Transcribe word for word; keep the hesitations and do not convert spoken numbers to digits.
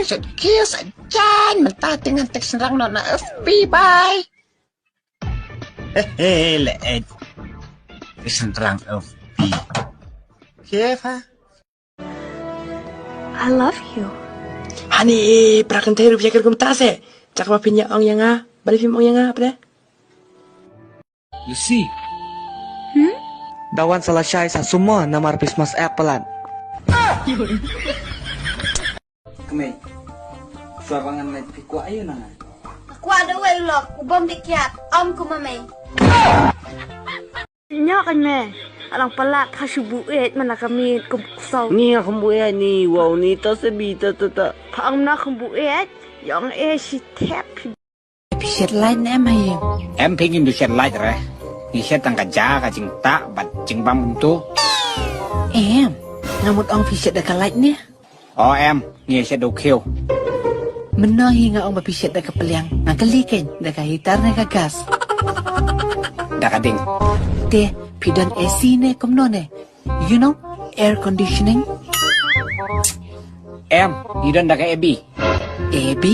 Chat kiss ajan mynta te ngan text shynrang noh na F B, bye. He he, le eh. Text shynrang F B. Kiefa? I love you. Hani, pra kan thai rupiah ker kumta se. Chak ba phin ya ong ya nga. Bali phim ong ya nga, apa deh? Lucy. Dawan sa lashai sa sumar namar Christmas app palat. Kmie. Shuwa ba ngan leit phi kwah aïu na nga? Kwah da uwei u lok, u bym dei kiad, ym kumba mei. Nyok kan me. Alang palat pha shu buet man la ka miet kum ksaw. Ni nga kham buet ni, wow ni ta se bi ta ta ta. Pha ong na kum buet, yong e shi thep. Phi shet light ne em ha ïing? Em, phi ngim da shet light re. Ngi shet tang ka ja, ka jingtah bad jingbam kumto. Em, nga mut ong phi shet da ka light ne? O em, ngi shet da u khiew. Mynno hi nga ong ba phi shet da ka pliang? Nga kylli kein, da ka heater ne ka gas? Da ka ding. Te phi don A C ne kumno ne? You know, air conditioning. Em, ngi don da ka A B. A B?